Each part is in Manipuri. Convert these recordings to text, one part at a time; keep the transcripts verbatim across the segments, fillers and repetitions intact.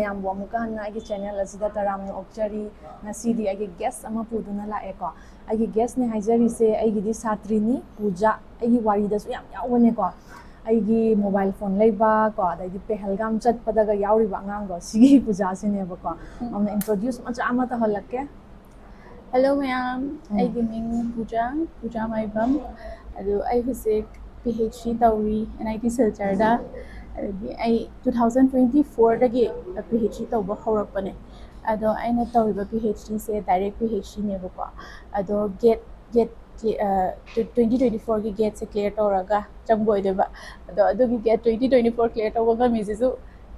ꯃꯌꯥꯝꯕꯨ ꯑꯃꯨꯛꯀ ꯍꯟꯅ ꯑꯩꯒꯤ ꯆꯦꯅꯦꯜ ꯑꯁꯤꯗ ꯇꯔꯥꯝꯅ ꯑꯣꯛꯆꯔꯤ꯫ ꯉꯁꯤꯗꯤ ꯑꯩꯒꯤ ꯒꯦꯁ ꯑꯃ ꯄꯨꯗꯨꯅ ꯂꯥꯛꯑꯦꯀꯣ꯫ ꯑꯩꯒꯤ ꯒꯦꯁꯅꯦ ꯍꯥꯏꯖꯔꯤꯁꯦ ꯑꯩꯒꯤꯗꯤ ꯁꯥꯇ꯭ꯔꯤꯅꯤ, ꯄꯨꯖꯥ꯫ ꯑꯩꯒꯤ ꯋꯥꯔꯤꯗꯁꯨ ꯌꯥꯝ ꯌꯥꯎꯕꯅꯦꯀꯣ꯫ ꯑꯩꯒꯤ ꯃꯣꯕꯥꯏꯜ ꯐꯣꯟ ꯂꯩꯕ ꯀꯣ, ꯑꯗꯩꯗꯤ ꯄꯦꯍꯜꯒꯥꯝ ꯆꯠꯄꯗꯒ ꯌꯥꯎꯔꯤꯕ ꯑꯉꯥꯡꯗꯣ, ꯁꯤꯒꯤ ꯄꯨꯖꯥꯁꯤꯅꯦꯕꯀꯣ꯫ ꯑꯗꯨꯅ ꯏꯟꯇ꯭ꯔꯣꯗ꯭ꯌꯨꯁ ꯃꯆꯥ ꯑꯃ ꯇꯧꯍꯜꯂꯛꯀꯦ꯫ ꯍꯜꯂꯣ ꯃꯌꯥꯝ, ꯎꯝ꯫ ꯑꯩꯒꯤ ꯃꯤꯡ ꯄꯨꯖꯥ, ꯄꯨꯖꯥ ꯃꯥꯏꯕꯝ꯫ ꯑꯗꯨ ꯑꯩ ꯍꯧꯖꯤꯛ ꯄꯤ ꯑꯩꯆ ꯗꯤ ꯇꯧꯔꯤ ꯑꯦꯟ ꯑꯥꯏ ꯇꯤ ꯁꯤꯜꯆꯔꯗ꯫ ꯑꯗꯒꯤ ꯑꯩ ꯇꯨ ꯊꯥꯎꯖꯟ ꯇ꯭ꯋꯦꯟꯇꯤ ꯐꯣꯔꯗꯒꯤ ꯄꯤ ꯑꯩꯆ ꯗꯤ ꯇꯧꯕ ꯍꯧꯔꯛꯄꯅꯦ꯫ ꯑꯗꯣ ꯑꯩꯅ ꯇꯧꯔꯤꯕ ꯄꯤ ꯑꯩꯆ ꯗꯤꯁꯦ ꯗꯥꯏꯔꯦꯛ ꯄꯤ ꯑꯩꯆ ꯗꯤꯅꯦꯕꯀꯣ꯫ ꯑꯗꯣ ꯒꯦꯠ ꯒꯦꯠ ꯇ꯭ꯋꯦꯟꯇꯤ ꯇ꯭ꯋꯦꯟꯇꯤ ꯐꯣꯔꯒꯤ ꯒꯦꯠꯁꯦ ꯀ꯭ꯂꯤꯌꯥꯔ ꯇꯧꯔꯒ ꯆꯪꯕ ꯑꯣꯏꯗꯣꯏꯕ꯫ ꯑꯗꯣ ꯑꯗꯨꯒꯤ get twenty twenty four clear ꯇꯧꯕ ꯉꯝꯃꯤꯁꯤꯁꯨ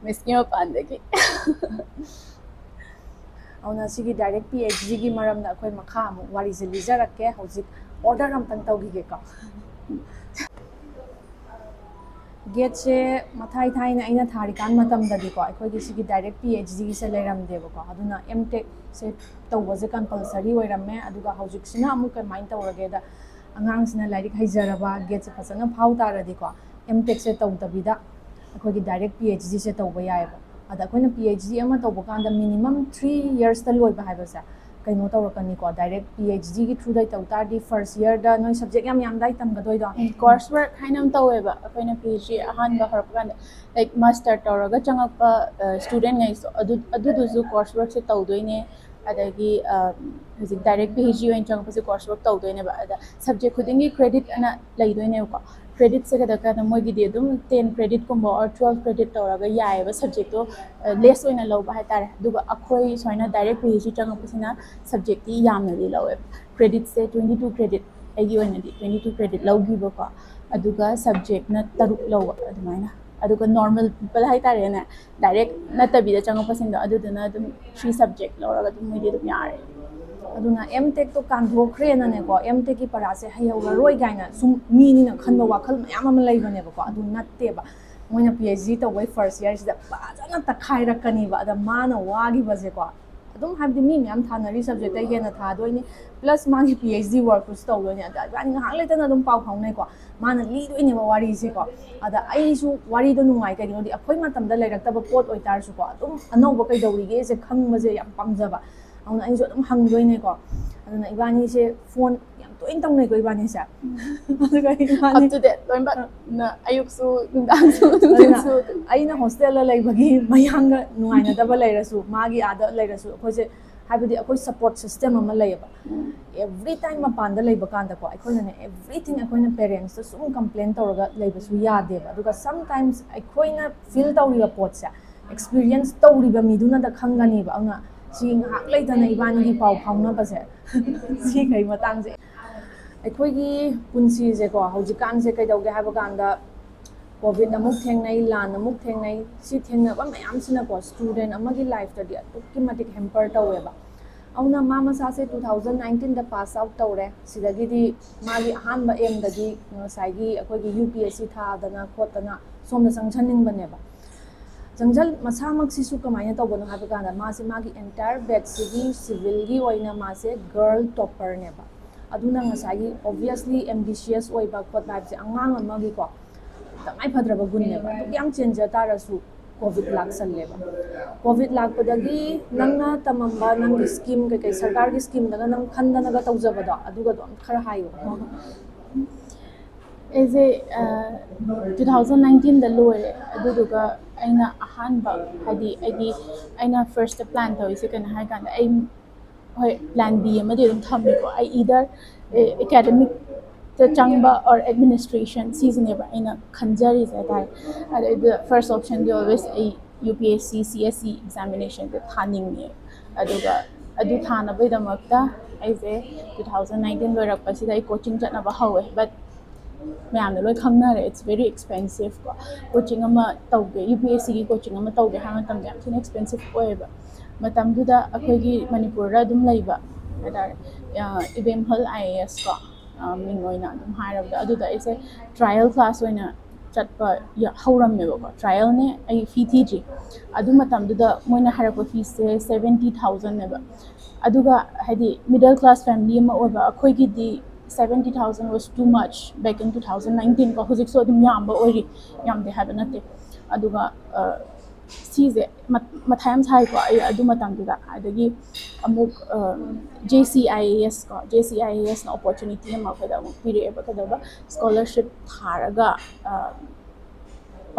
ꯃꯤꯁꯀꯤ ꯃꯄꯥꯟꯗꯒꯤ꯫ ꯑꯗꯨꯅ ꯁꯤꯒꯤ ꯗꯥꯏꯔꯦꯛ ꯄꯤ ꯑꯩꯆ ꯗꯤꯒꯤ ꯃꯔꯝꯗ ꯑꯩꯈꯣꯏ ꯃꯈꯥ ꯑꯃꯨꯛ ꯋꯥꯔꯤꯁꯦ ꯂꯤꯖꯔꯛꯀꯦ꯫ ꯍꯧꯖꯤꯛ ꯑꯣꯔꯗꯔ ꯑꯝꯇꯪ ꯇꯧꯈꯤꯒꯦꯀꯣ꯫ ꯒꯦꯠꯁꯦ ꯃꯊꯥꯏ ꯊꯥꯏꯅ ꯑꯩꯅ ꯊꯥꯔꯤꯀꯥꯟ ꯃꯇꯝꯗꯗꯤꯀꯣ, ꯑꯩꯈꯣꯏꯒꯤ ꯁꯤꯒꯤ ꯗꯥꯏꯔꯦꯛ ꯄꯤ ꯑꯩꯆ ꯗꯤꯒꯤꯁꯦ ꯂꯩꯔꯝꯗꯦꯕꯀꯣ꯫ ꯑꯗꯨꯅ ꯑꯦꯝ ꯇꯦꯛꯁꯦ ꯇꯧꯕꯁꯦ ꯀꯝꯄꯜꯁꯔꯤ ꯑꯣꯏꯔꯝꯃꯦ꯫ ꯑꯗꯨꯒ ꯍꯧꯖꯤꯛꯁꯤꯅ ꯑꯃꯨꯛ ꯀꯃꯥꯏꯅ ꯇꯧꯔꯒꯦꯗ, ꯑꯉꯥꯡꯁꯤꯅ ꯂꯥꯏꯔꯤꯛ ꯍꯩꯖꯔꯕ, ꯒꯦꯠꯁꯦ ꯐꯖꯅ ꯐꯥꯎ ꯇꯥꯔꯗꯤꯀꯣ, ꯑꯦꯝ ꯇꯦꯛꯁꯦ ꯇꯧꯗꯕꯤꯗ ꯑꯩꯈꯣꯏꯒꯤ ꯗꯥꯏꯔꯦꯛ ꯄꯤ ꯑꯩꯆ ꯗꯤꯁꯦ ꯇꯧꯕ ꯌꯥꯏꯑꯕ꯫ ꯑꯗ ꯑꯩꯈꯣꯏꯅ ꯄꯤ ꯑꯩꯆ ꯗꯤ ꯑꯃ ꯇꯧꯕ ꯀꯥꯟꯗ ꯃꯤꯅꯤꯃꯝ ꯊ꯭ꯔꯤ ꯌꯔꯁꯇ ꯂꯣꯏꯕ ꯍꯥꯏꯕꯁꯦ ꯀꯩꯅꯣ ꯇꯧꯔꯛꯀꯅꯤꯀꯣ꯫ ꯗꯥꯏꯔꯦꯛ ꯄꯤ ꯑꯩꯆ ꯗꯤꯒꯤ ꯊ꯭ꯔꯨꯗꯩ ꯇꯧ ꯇꯥꯔꯗꯤ, ꯐꯥꯔꯁ ꯌꯔꯗ ꯅꯣꯏ ꯁꯕꯖꯦꯛ ꯌꯥꯝ ꯌꯥꯝꯗꯥꯏ ꯇꯝꯒꯗꯣꯏꯗꯣ? ꯀꯣꯔꯁ ꯋꯥꯔꯛ ꯍꯥꯏꯅ ꯑꯃ ꯇꯧꯋꯦꯕ꯫ ꯑꯩꯈꯣꯏꯅ ꯄꯤ ꯑꯩꯆ ꯗꯤ ꯑꯍꯥꯟꯕ ꯍꯧꯔꯛꯄ ꯀꯥꯟꯗ, ꯂꯥꯏꯛ, ꯃꯥꯁꯇꯔ ꯇꯧꯔꯒ ꯆꯪꯉꯛꯄ ꯁ꯭ꯇꯨꯗꯦꯟꯉꯩꯁꯨ ꯑꯗꯨ, ꯑꯗꯨꯗꯨꯁꯨ ꯀꯣꯔꯁ ꯋꯥꯔꯛꯁꯦ ꯇꯧꯗꯣꯏꯅꯦ꯫ ꯑꯗꯒꯤ ꯑ, ꯍꯧꯖꯤꯛ ꯗꯥꯏꯔꯦꯛ ꯄꯤ ꯑꯩꯆ ꯗꯤ ꯑꯣꯏꯅ ꯆꯪꯉꯛꯄꯁꯦ ꯀꯣꯔꯁ ꯋꯥꯔꯛ ꯇꯧꯗꯣꯏꯅꯦꯕ꯫ ꯑꯗ ꯁꯕꯖꯦꯛ ꯈꯨꯗꯤꯡꯒꯤ ꯀ꯭ꯔꯦꯗꯤꯠ ꯑꯅ ꯂꯩꯗꯣꯏꯅꯦꯕꯀꯣ꯫ ꯀ꯭ꯔꯦꯗꯤꯠꯁꯦ ꯀꯩꯗꯧꯔꯀꯥꯟꯗ ꯃꯣꯏꯒꯤꯗꯤ ꯑꯗꯨꯝ ꯇꯦꯟ ꯀ꯭ꯔꯦꯗꯤꯠꯀꯨꯝꯕ ꯑꯣꯔ ꯇ꯭ꯋꯦꯜꯐ ꯀ꯭ꯔꯦꯗꯤꯠ ꯇꯧꯔꯒ ꯌꯥꯏꯑꯕ, ꯁꯕꯖꯦꯛꯇꯣ ꯂꯦꯁ ꯑꯣꯏꯅ ꯂꯧꯕ ꯍꯥꯏꯇꯥꯔꯦ꯫ ꯑꯗꯨꯒ ꯑꯩꯈꯣꯏ ꯁꯨꯃꯥꯏꯅ ꯗꯥꯏꯔꯦꯛ ꯄꯤ ꯑꯩꯆ ꯗꯤ ꯆꯪꯉꯛꯄꯁꯤꯅ ꯁꯕꯖꯦꯛꯇꯤ ꯌꯥꯝꯅꯗꯤ ꯂꯧꯋꯦꯕ꯫ ꯀ꯭ꯔꯦꯗꯤꯠꯁꯦ ꯇ꯭ꯋꯦꯟꯇꯤ ꯇꯨ ꯀ꯭ꯔꯦꯗꯤꯠ, ꯑꯩꯒꯤ ꯑꯣꯏꯅꯗꯤ ꯇ꯭ꯋꯦꯟꯇꯤ ꯇꯨ ꯀ꯭ꯔꯦꯗꯤꯠ ꯂꯧꯈꯤꯕꯀꯣ꯫ ꯑꯗꯨꯒ ꯁꯕꯖꯦꯛꯅ ꯇꯔꯨꯛ ꯂꯧꯕ ꯑꯗꯨꯃꯥꯏꯅ꯫ ꯑꯗꯨꯒ ꯅꯣꯔꯃꯦꯜ ꯄꯤꯄꯜ ꯍꯥꯏꯇꯥꯔꯦꯅꯦ, ꯗꯥꯏꯔꯦꯛ ꯅꯠꯇꯕꯤꯗ ꯆꯪꯉꯛꯄꯁꯤꯡꯗꯣ, ꯑꯗꯨꯗꯨꯅ ꯑꯗꯨꯝ ꯊ꯭ꯔꯤ ꯁꯕꯖꯦꯛ ꯂꯧꯔꯒ ꯑꯗꯨꯝ ꯃꯣꯏꯗꯤ ꯑꯗꯨꯝ ꯌꯥꯔꯦ꯫ ꯑꯗꯨꯅ ꯑꯦꯝ ꯇꯦꯛꯇꯣ ꯀꯥꯟꯊꯣꯛꯈ꯭ꯔꯦꯅꯅꯦꯀꯣ, ꯑꯦꯝ ꯇꯦꯛꯀꯤ ꯄꯔꯥꯁꯦ ꯍꯩꯍꯧꯔꯔꯣꯏ ꯀꯥꯏꯅ ꯁꯨꯝ ꯃꯤꯅꯤꯅ ꯈꯟꯕ ꯋꯥꯈꯜ ꯃꯌꯥꯝ ꯑꯃ ꯂꯩꯕꯅꯦꯕꯀꯣ꯫ ꯑꯗꯨ ꯅꯠꯇꯦꯕ꯫ ꯃꯣꯏꯅ ꯄꯤ ꯑꯩꯆ ꯗꯤ ꯇꯧꯕꯩ ꯐꯥꯔꯁ ꯌꯔꯁꯤꯗ ꯐꯖꯅ ꯇꯛꯈꯥꯏꯔꯛꯀꯅꯤꯕ꯫ ꯑꯗ ꯃꯥꯅ ꯋꯥꯈꯤꯕꯁꯦꯀꯣ, ꯑꯗꯨꯝ ꯍꯥꯏꯕꯗꯤ ꯃꯤ ꯃꯌꯥꯝ ꯊꯥꯅꯔꯤ subject ꯇꯩ ꯍꯦꯟꯅ ꯊꯥꯗꯣꯏꯅꯤ, plus ꯃꯥꯒꯤ PhD work ꯁꯨ ꯇꯧꯗꯣꯏꯅꯤ꯫ ꯑꯗ ꯏꯕꯥꯅꯤ ꯉꯥꯏꯍꯥꯛ ꯂꯩꯇꯅ ꯑꯗꯨꯝ ꯄꯥꯎ ꯐꯥꯎꯅꯩꯀꯣ꯫ ꯃꯥꯅ ꯂꯤꯗꯣꯏꯅꯦꯕ ꯋꯥꯔꯤꯁꯦꯀꯣ꯫ ꯑꯗ ꯑꯩꯁꯨ ꯋꯥꯔꯤꯗꯣ ꯅꯨꯡꯉꯥꯏ, ꯀꯩꯒꯤꯅꯣꯗꯤ ꯑꯩꯈꯣꯏ ꯃꯇꯝꯗ ꯂꯩꯔꯛꯇꯕ ꯄꯣꯠ ꯑꯣꯏꯇꯥꯔꯁꯨꯀꯣ, ꯑꯗꯨꯝ ꯑꯅꯧꯕ ꯀꯩꯗꯧꯔꯤꯒꯦꯁꯦ ꯈꯪꯕꯁꯦ ꯌꯥꯝ ꯄꯥꯝꯖꯕ꯫ ꯑꯗꯨꯅ ꯑꯩꯁꯨ ꯑꯗꯨꯝ ꯍꯪꯗꯣꯏꯅꯦꯀꯣ꯫ ꯑꯗꯨꯅ ꯏꯕꯥꯅꯤꯁꯦ phone ꯌꯥꯝ ꯇꯣꯏꯅ ꯇꯧꯅꯩꯀꯣ ꯏꯕꯥꯅꯤꯁꯦ꯫ ꯑꯗꯨꯒ ꯏꯕꯥꯅꯤ Up to date ꯂꯣꯏꯅꯃꯛ꯫ ꯑꯌꯨꯛꯁꯨ, ꯅꯨꯡꯗꯥꯡꯁꯨ, ꯅꯨꯡꯊꯤꯜꯁꯨ ꯑꯗꯨꯝ꯫ ꯑꯩꯅ hostel ꯗ ꯂꯩꯕꯒꯤ ꯃꯌꯥꯡꯒ ꯅꯨꯡꯉꯥꯏꯅꯗꯕ ꯂꯩꯔꯁꯨ, ꯃꯥꯒꯤ ꯑꯥꯗ ꯂꯩꯔꯁꯨ, ꯑꯩꯈꯣꯏꯁꯦ, ꯍꯥꯏꯕꯗꯤ ꯑꯩꯈꯣꯏ support system ꯑꯃ ꯂꯩꯌꯦꯕ꯫ Every time ꯃꯄꯥꯟꯗ ꯂꯩꯕ ꯀꯥꯟꯗꯀꯣ, ꯑꯩꯈꯣꯏꯅꯅꯦ, everything ꯑꯩꯈꯣꯏꯅ parents ꯇ ꯁꯨꯝ complain ꯇꯧꯔꯒ ꯂꯩꯕꯁꯨ ꯌꯥꯗꯦꯕ꯫ ꯑꯗꯨꯒ sometimes ꯑꯩꯈꯣꯏꯅ feel ꯇꯧꯔꯤꯕ ꯄꯣꯠꯁꯦ experience ꯇꯧꯔꯤꯕ ꯃꯤꯗꯨꯅꯗ ꯈꯪꯒꯅꯦꯕ꯫ ꯑꯗꯨꯅ ꯁꯤ ꯉꯥꯏꯍꯥꯛ ꯂꯩꯇꯅ ꯏꯕꯥꯅꯤꯒꯤ ꯄꯥꯎ ꯐꯥꯎꯅꯕꯁꯦ ꯁꯤꯈꯩ ꯃꯇꯥꯡꯁꯦ꯫ ꯑꯩꯈꯣꯏꯒꯤ ꯄꯨꯟꯁꯤꯁꯦꯀꯣ, ꯍꯧꯖꯤꯛꯀꯥꯟꯁꯦ ꯀꯩꯗꯧꯒꯦ ꯍꯥꯏꯕ ꯀꯥꯟꯗ, COVID ꯑꯃꯨꯛ ꯊꯦꯡꯅꯩ, ꯂꯥꯟ ꯑꯃꯨꯛ ꯊꯦꯡꯅꯩ꯫ ꯁꯤ ꯊꯦꯡꯅꯕ ꯃꯌꯥꯝꯁꯤꯅꯀꯣ, student ꯑꯃꯒꯤ life ꯇꯗꯤ ꯑꯗꯨꯛꯀꯤ ꯃꯇꯤꯛ hamper ꯇꯧꯋꯦꯕ꯫ ꯑꯗꯨꯅ ꯃꯥ ꯃꯁꯥꯁꯦ two thousand nineteen ꯗ pass out ꯇꯧꯔꯦ꯫ ꯁꯤꯗꯒꯤꯗꯤ ꯃꯥꯒꯤ ꯑꯍꯥꯟꯕ aim ꯗꯗꯤ ꯉꯁꯥꯏꯒꯤ ꯑꯩꯈꯣꯏꯒꯤ UPSC ꯊꯥꯗꯅ ꯈꯣꯠꯇꯅ ꯁꯣꯝꯗ ꯆꯪꯁꯟꯅꯤꯡꯕꯅꯦꯕ꯫ ꯆꯪꯁꯜ-, ꯃꯁꯥꯃꯛꯁꯤꯁꯨ ꯀꯃꯥꯏꯅ ꯇꯧꯕꯅꯣ ꯍꯥꯏꯕ ꯀꯥꯟꯗ, ꯃꯥꯁꯦ ꯃꯥꯒꯤ entire batch ꯁꯤꯒꯤ civil ꯒꯤ ꯑꯣꯏꯅ ꯃꯥꯁꯦ girl topper ꯅꯦꯕ꯫ ꯑꯗꯨꯅ ꯉꯁꯥꯏꯒꯤ obviously ambitious ꯑꯣꯏꯕ ꯈꯣꯠꯄ ꯍꯥꯏꯕꯁꯦ ꯑꯉꯥꯡ ꯑꯃꯒꯤꯀꯣ ꯇꯉꯥꯏ ꯐꯗ꯭ꯔꯕ ꯒꯨꯟꯅꯦꯕ꯫ ꯑꯗꯨꯛ ꯌꯥꯝ ꯆꯦꯟꯖ ꯇꯥꯔꯁꯨ COVID ꯂꯥꯛꯁꯜꯂꯦꯕ꯫ COVID ꯂꯥꯛꯄꯗꯒꯤ ꯅꯪꯅ ꯇꯝꯃꯝꯕ ꯅꯪꯒꯤ scheme ꯀꯩꯀꯩ, ꯁꯔꯀꯥꯔꯒꯤ scheme ꯗꯒ ꯅꯪ ꯈꯟꯗꯅꯒ ꯇꯧꯖꯕꯗꯣ, ꯑꯗꯨꯒꯗꯣ ꯑꯝꯇ ꯈꯔ ꯍꯥꯏꯌꯣ꯫ ꯑꯩꯁꯦ two thousand nineteen ꯗ ꯂꯣꯏꯔꯦ꯫ ꯑꯗꯨꯗꯨꯒ ꯑꯩꯅ ꯑꯍꯥꯟꯕ, ꯍꯥꯏꯗꯤ ꯑꯩꯒꯤ, ꯑꯩꯅ first plan ꯇꯧꯔꯤꯁꯦ ꯀꯩꯅꯣ ꯍꯥꯏ ꯀꯥꯟꯗ, ꯑꯩ, ꯍꯣꯏ, plan B ꯑꯃꯗꯤ ꯑꯗꯨꯝ ꯊꯝꯃꯦꯀꯣ꯫ ꯑꯩ either academic ꯇ ꯆꯪꯕ or administration, ꯁꯤꯁꯤꯅꯦꯕ ꯑꯩꯅ ꯈꯟꯖꯔꯤꯁꯦ ꯍꯥꯏꯇꯥꯔꯦ꯫ ꯑꯗꯩꯗ first option ꯗꯤ always ꯑꯩ UPSC CSE examination ꯁꯦ ꯊꯥꯅꯤꯡꯉꯦ꯫ ꯑꯗꯨꯒ ꯑꯗꯨ ꯊꯥꯅꯕꯒꯤꯗꯃꯛꯇ ꯑꯩꯁꯦ two thousand nineteen ꯂꯣꯏꯔꯛꯄꯁꯤꯗ ꯑꯩ coaching ꯆꯠꯅꯕ ꯍꯧꯋꯦ꯫ But ꯃꯌꯥꯝꯅ ꯂꯣꯏ ꯈꯪꯅꯔꯦ, it's very expensive ꯀꯣ꯫ Coaching ꯑꯃ ꯇꯧꯒꯦ, UPSC ꯒꯤ coaching ꯑꯃ ꯇꯧꯒꯦ ꯍꯥꯏꯕ ꯃꯇꯝꯗ ꯌꯥꯝ ꯊꯤꯅ expensive ꯑꯣꯏꯌꯦꯕ꯫ ꯃꯇꯝꯗꯨꯗ ꯑꯩꯈꯣꯏꯒꯤ ꯃꯅꯤꯄꯨꯔꯗ ꯑꯗꯨꯝ ꯂꯩꯕ ꯍꯥꯏꯇꯥꯔꯦ, ꯏꯕꯦꯝꯍꯜ IAS ꯀꯣ, ꯃꯤꯡ ꯑꯣꯏꯅ ꯑꯗꯨꯝ ꯍꯥꯏꯔꯕꯗ, ꯑꯗꯨꯗ ꯑꯩꯁꯦ trial class ꯑꯣꯏꯅ ꯆꯠꯄ ꯍꯧꯔꯝꯃꯦꯕꯀꯣ꯫ ꯇ꯭ꯔꯥꯏꯌꯦꯜꯅꯦ, ꯑꯩ ꯐꯤ ꯊꯤꯗ꯭ꯔꯤ꯫ ꯑꯗꯨ ꯃꯇꯝꯗꯨꯗ ꯃꯣꯏꯅ ꯍꯥꯏꯔꯛꯄ ꯐꯤꯁꯦ ꯁꯕꯦꯟꯇꯤ ꯊꯥꯎꯖꯟꯅꯦꯕ꯫ ꯑꯗꯨꯒ ꯍꯥꯏꯗꯤ middle class family ꯑꯃ ꯑꯣꯏꯕ ꯑꯩꯈꯣꯏꯒꯤꯗꯤ seventy thousand was too much back in two thousand nineteen ꯀꯣ꯫ ꯍꯧꯖꯤꯛꯁꯨ ꯑꯗꯨꯝ ꯌꯥꯝꯕ ꯑꯣꯏꯔꯤ, ꯌꯥꯝꯗꯦ ꯍꯥꯏꯕ ꯅꯠꯇꯦ꯫ ꯑꯗꯨꯒ ꯁꯤꯁꯦ ꯃꯊꯥ ꯌꯥꯝ ꯁꯥꯏꯀꯣ ꯑꯩ ꯑꯗꯨ ꯃꯇꯝꯗꯨꯗ꯫ ꯑꯗꯒꯤ ꯑꯃꯨꯛ J C I A S ꯀꯣ, J C I A Sꯅ opportunity ꯑꯃ ꯑꯩꯈꯣꯏꯗ ꯑꯃꯨꯛ ꯄꯤꯔꯛꯑꯦꯕ꯫ ꯀꯩꯗꯧꯕ? Scholarship ꯊꯥꯔꯒ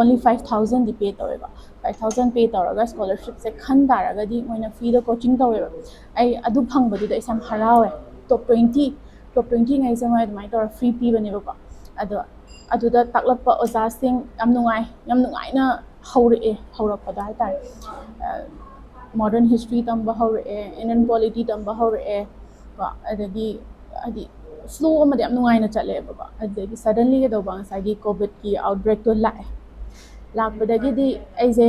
only five thousandꯗꯤ pay ꯇꯧꯋꯦꯕ꯫ Five thousand pay ꯇꯧꯔꯒ scholarshipꯁꯦ ꯈꯟ ꯇꯥꯔꯒꯗꯤ ꯃꯣꯏꯅ freeꯗ coaching ꯇꯧꯋꯦꯕ꯫ ꯑꯩ ꯑꯗꯨ ꯐꯪꯕꯗꯨꯗ ꯑꯩꯁꯦ ꯌꯥꯝ ꯍꯔꯥꯎꯋꯦ꯫ Top twenty, top twenty ꯉꯩꯁꯦ ꯃꯣꯏ ꯑꯗꯨꯃꯥꯏꯅ ꯇꯧꯔ free ꯄꯤꯕꯅꯦꯕꯀꯣ꯫ ꯑꯗꯣ ꯑꯗꯨꯗ ꯇꯥꯛꯂꯛꯄ ꯑꯣꯖꯥꯁꯤꯡ ꯌꯥꯝ ꯅꯨꯡꯉꯥꯏ, ꯌꯝ ꯅꯨꯡꯉꯥꯏꯅ ꯍꯧꯔꯛꯑꯦ, ꯍꯧꯔꯛꯄꯗꯣ ꯍꯥꯏꯇꯥꯔꯦ꯫ Modern history ꯇꯝꯕ ꯍꯧꯔꯛꯑꯦ, Indian polity ꯇꯝꯕ ꯍꯧꯔꯛꯑꯦ ꯀꯣ꯫ ꯑꯗꯒꯤ ꯍꯥꯏꯗꯤ flow ꯑꯃꯗ ꯌꯥꯝ ꯅꯨꯡꯉꯥꯏꯅ ꯆꯠꯂꯦꯕꯀꯣ꯫ ꯑꯗꯒꯤ suddenly ꯀꯩꯗꯧꯕ, ꯉꯁꯥꯏꯒꯤ COVIDꯀꯤ outbreakꯇꯣ ꯂꯥꯛꯑꯦ꯫ ꯂꯥꯛꯄꯗꯒꯤꯗꯤ ꯑꯩꯁꯦ